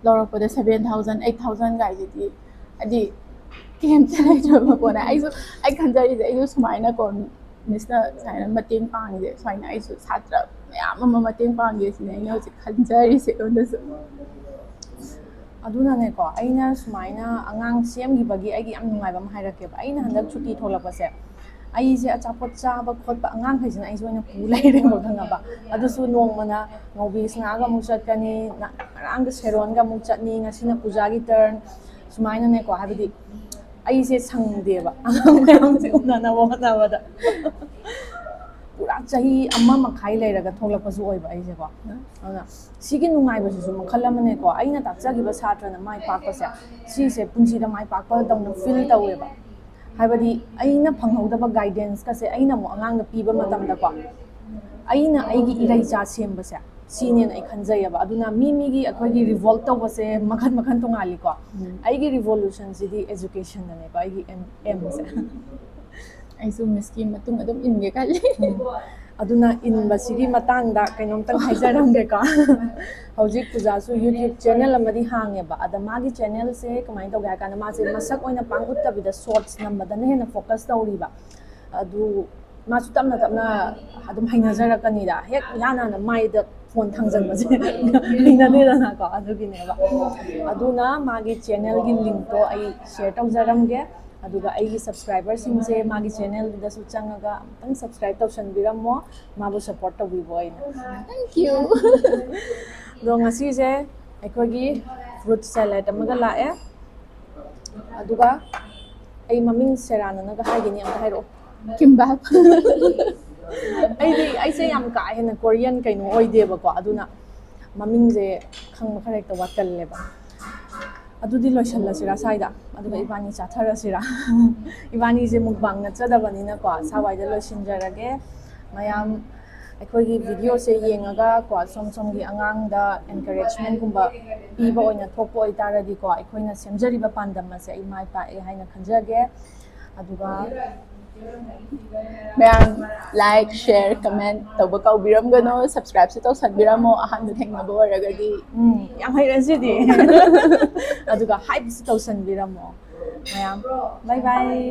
ꯂꯧꯔꯛꯄꯗ seven thousand eight thousand ꯒꯥꯏꯁꯤꯗꯤ, ꯍꯥꯏꯗꯤ ꯀꯩꯝꯇ ꯂꯩꯇ꯭ꯔꯕ ꯄꯣꯠꯅꯦ꯫ ꯑꯩꯁꯨ, ꯑꯩ ꯈꯟꯖꯔꯤꯁꯦ, ꯑꯩꯁꯨ ꯁꯨꯃꯥꯏꯅꯀꯣ, ꯃꯤꯁꯅ ꯁꯨꯃꯥꯏꯅ ꯃꯇꯦꯡ ꯄꯥꯡꯉꯤꯁꯦ, ꯁꯨꯃꯥꯏꯅ ꯑꯩꯁꯨ ꯁꯥꯇ꯭ꯔ ꯃꯌꯥꯝ ꯑꯃ ꯃꯇꯦꯡ ꯄꯥꯡꯒꯦ ꯁꯤꯅꯦ ꯑꯩꯅ ꯍꯧꯖꯤꯛ ꯈꯟꯖꯔꯤꯁꯦ ꯑꯩꯉꯣꯟꯗꯁꯨ꯫ ꯑꯗꯨꯅꯅꯦꯀꯣ, ꯑꯩꯅ ꯁꯨꯃꯥꯏꯅ ꯑꯉꯥꯡ ꯁꯦꯝꯈꯤꯕꯒꯤ ꯑꯩꯒꯤ ꯌꯥꯝ ꯅꯨꯡꯉꯥꯏꯕ ꯑꯃ ꯍꯥꯏꯔꯛꯀꯦꯕ꯫ ꯑꯩꯅ ꯍꯟꯗꯛ ꯁꯨꯇꯤ ꯊꯣꯛꯂꯛꯄꯁꯦ, ꯑꯩꯁꯦ ꯑꯆꯥꯄꯣꯠ ꯆꯥꯕ ꯈꯣꯠꯄ ꯑꯉꯥꯡꯈꯩꯁꯤꯅ ꯑꯩꯁꯦ ꯑꯣꯏꯅ ꯄꯨ ꯂꯩꯔꯦꯕ, ꯈꯪꯉꯕ? ꯑꯗꯨꯁꯨ ꯅꯣꯡꯃꯅ ꯉꯧꯕꯤ ꯁꯅꯥꯒ ꯑꯃꯨꯛ ꯆꯠꯀꯅꯤ, ꯉ-, ꯉꯔꯥꯡꯗ ꯁꯦꯔꯣꯟꯒ ꯑꯃꯨꯛ ꯆꯠꯅꯤ, ꯉꯁꯤꯅ ꯄꯨꯖꯥꯒꯤ ꯇꯔꯟ, ꯁꯨꯃꯥꯏꯅꯅꯦꯀꯣ, ꯍꯥꯏꯕꯗꯤ ꯑꯩꯁꯦ ꯁꯪꯗꯦꯕ ꯑꯉꯥꯡ ꯃꯌꯥꯝꯁꯦ ꯎꯅꯅꯕ ꯍꯣꯠꯅꯕꯗ꯫ ꯄꯨꯔꯥ ꯆꯍꯤ ꯑꯃ ꯃꯈꯥꯏ ꯂꯩꯔꯒ ꯊꯣꯛꯂꯛꯄꯁꯨ ꯑꯣꯏꯕ ꯑꯩꯁꯦꯀꯣ꯫ ꯑꯗꯨꯅ ꯁꯤꯒꯤ ꯅꯨꯡꯉꯥꯏꯕꯁꯤꯁꯨ ꯃꯈꯜ ꯑꯃꯅꯦꯀꯣ꯫ ꯑꯩꯅ ꯇꯥꯛꯆꯈꯤꯕ ꯁꯥꯇ꯭ꯔꯅ ꯃꯥꯏ ꯄꯥꯛꯄꯁꯦ, ꯁꯤꯁꯦ ꯄꯨꯟꯁꯤꯗ ꯃꯥꯏ ꯄꯥꯛꯄꯗꯧꯅ ꯐꯤꯜ ꯇꯧꯋꯦꯕ꯫ ꯍꯥꯏꯕꯗꯤ ꯑꯩꯅ ꯐꯪꯍꯧꯗꯕ ꯒꯥꯏꯗꯦꯟꯁꯀꯁꯦ ꯑꯩꯅ ꯑꯃꯨꯛ ꯑꯉꯥꯡꯗ ꯄꯤꯕ ꯃꯇꯝꯗꯀꯣ, ꯑꯩꯅ ꯑꯩꯒꯤ ꯏꯔꯩꯆꯥ ꯁꯦꯝꯕꯁꯦ, ꯁꯤꯅꯦꯅ ꯑꯩ ꯈꯟꯖꯩꯌꯦꯕ꯫ ꯑꯗꯨꯅ ꯃꯤ ꯃꯤꯒꯤ ꯑꯩꯈꯣꯏꯒꯤ ꯔꯤꯚꯣꯜꯠ ꯇꯧꯕꯁꯦ ꯃꯈꯜ ꯃꯈꯜ ꯇꯣꯉꯥꯜꯂꯤꯀꯣ꯫ ꯎꯝ꯫ ꯑꯩꯒꯤ ꯔꯤꯚꯣꯂꯨꯁꯟꯁꯤꯗꯤ ꯑꯦꯖꯨꯀꯦꯁꯟꯗꯅꯦꯕ, ꯑꯩꯒꯤ ꯑꯦꯝ ꯑꯦꯝꯁꯦ꯫ ꯑꯩꯁꯨ ꯃꯤꯁꯀꯤ ꯃꯇꯨꯡ ꯑꯗꯨꯝ ꯏꯟꯒꯦ ꯈꯜꯂꯤ꯫ ꯑꯗꯨꯅ ꯏꯟꯕꯁꯤꯒꯤ ꯃꯇꯥꯡꯗ ꯀꯩꯅꯣꯝꯇꯪ ꯍꯥꯏꯖꯔꯝꯒꯦꯀꯣ꯫ ꯍꯧꯖꯤꯛ ꯄꯨꯖꯥꯁꯨ ꯌꯨꯇ꯭ꯌꯨꯕ ꯆꯦꯅꯦꯜ ꯑꯃꯗꯤ ꯍꯥꯡꯉꯦꯕ꯫ ꯑꯗ ꯃꯥꯒꯤ ꯆꯦꯅꯦꯜꯁꯦ ꯀꯃꯥꯏꯅ ꯇꯧꯒꯦ ꯍꯥꯏ ꯀꯥꯟꯗ, ꯃꯥꯁꯦ ꯃꯁꯛ ꯑꯣꯏꯅ ꯄꯥꯡ ꯎꯠꯇꯕꯤꯗ ꯁꯣꯔꯠꯁ ꯅꯝꯕꯗꯅ ꯍꯦꯟꯅ ꯐꯣꯀꯁ ꯇꯧꯔꯤꯕ꯫ ꯑꯗꯨ ꯃꯥꯁꯨ ꯇꯞꯅ ꯇꯞꯅ ꯑꯗꯨꯝ ꯍꯩꯅꯖꯔꯛꯀꯅꯤꯗ꯫ ꯍꯦꯛ ꯏꯍꯥꯟ ꯍꯥꯟꯅ ꯃꯥꯏꯗ ꯐꯣꯟ ꯊꯥꯡꯖꯟꯕꯁꯦ ꯍꯩꯅꯗꯦꯗꯅꯀꯣ, ꯑꯗꯨꯒꯤꯅꯦꯕ꯫ ꯑꯗꯨꯅ ꯃꯥꯒꯤ ꯆꯦꯅꯦꯜꯒꯤ ꯂꯤꯡꯛꯇꯣ ꯑꯩ ꯁꯤꯌꯔ ꯇꯧꯖꯔꯝꯒꯦ꯫ ꯑꯗꯨꯒ ꯑꯩꯒꯤ ꯁꯕꯁꯀ꯭ꯔꯥꯏꯕꯔꯁꯤꯡꯁꯦ ꯃꯥꯒꯤ ꯆꯦꯅꯦꯜꯗꯨꯗꯁꯨ ꯆꯪꯉꯒ ꯑꯃꯨꯛꯇꯪ ꯁꯕꯁꯀ꯭ꯔꯥꯏꯕ ꯇꯧꯁꯟꯕꯤꯔꯝꯃꯣ, ꯃꯥꯕꯨ ꯁꯞꯄꯣꯔꯠ ꯇꯧꯕꯤꯕ ꯑꯣꯏꯅ꯫ Thank you. ꯑꯗꯣ ꯉꯁꯤꯁꯦ ꯑꯩꯈꯣꯏꯒꯤ ꯐ꯭ꯔꯨꯠ ꯁꯦꯂꯦꯗ ꯑꯃꯒ ꯂꯥꯛꯑꯦ꯫ ꯑꯗꯨꯒ ꯑꯩ ꯃꯃꯤꯡ ꯁꯦꯔꯥꯟꯅꯅꯒ ꯍꯥꯏꯒꯅꯤ, ꯑꯝꯇ ꯍꯥꯏꯔꯛꯑꯣ꯫ ꯀꯤꯝꯕꯥꯞ꯫ ꯑꯩꯗꯤ, ꯑꯩꯁꯦ ꯌꯥꯝ ꯀꯥ ꯍꯦꯟꯅ ꯀꯣꯔꯤꯌꯟ ꯀꯩꯅꯣ ꯑꯣꯏꯗꯦꯕꯀꯣ, ꯑꯗꯨꯅ ꯃꯃꯤꯡꯁꯦ ꯈꯪꯕ ꯈꯔ ꯍꯦꯛꯇ ꯋꯥꯠꯀꯜꯂꯦꯕ꯫ ꯑꯗꯨꯗꯤ ꯂꯣꯏꯁꯜꯂꯁꯤꯔꯥ ꯁ꯭ꯋꯥꯏꯗ, ꯑꯗꯨꯒ ꯏꯕꯥꯅꯤ ꯆꯥꯊꯔꯁꯤꯔꯥ? ꯏꯕꯥꯅꯤꯁꯦ ꯃꯨꯛꯕꯥꯡ ꯅꯠꯆꯗꯕꯅꯤꯅꯀꯣ, ꯁ꯭ꯋꯥꯏꯗ ꯂꯣꯏꯁꯤꯟꯖꯔꯒꯦ꯫ ꯃꯌꯥꯝ ꯑꯩꯈꯣꯏꯒꯤ ꯚꯤꯗꯤꯑꯣꯁꯦ ꯌꯦꯡꯉꯒ ꯀꯣ, ꯁꯣꯝ ꯁꯣꯝꯒꯤ ꯑꯉꯥꯡꯗ ꯑꯦꯟꯀꯔꯦꯖꯃꯦꯟꯒꯨꯝꯕ ꯄꯤꯕ ꯑꯣꯏꯅ ꯊꯣꯛꯄ ꯑꯣꯏꯇꯥꯔꯗꯤꯀꯣ, ꯑꯩꯈꯣꯏꯅ ꯁꯦꯝꯖꯔꯤꯕ ꯄꯥꯟꯗꯝ ꯑꯁꯦ ꯑꯩ ꯃꯥꯏ ꯄꯥꯛꯑꯦ ꯍꯥꯏꯅ ꯈꯟꯖꯒꯦ꯫ ꯑꯗꯨꯒ ꯃꯌꯥꯝ like, share, comment ꯇꯧꯕ ꯀꯥꯎꯕꯤꯔꯝꯒꯅꯣ, subscribeꯁꯨ ꯇꯧꯁꯟꯕꯤꯔꯝꯃꯣ ꯑꯍꯥꯟꯕ ꯊꯦꯡꯅꯕ ꯑꯣꯏꯔꯒꯗꯤ꯫ ꯎꯝ, ꯌꯥꯝ ꯍꯩꯔꯦ ꯁꯤꯗꯤ꯫ ꯑꯗꯨꯒ hypeꯁꯨ ꯇꯧꯁꯟꯕꯤꯔꯝꯃꯣ ꯃꯌꯥꯝ꯫ Bye bye.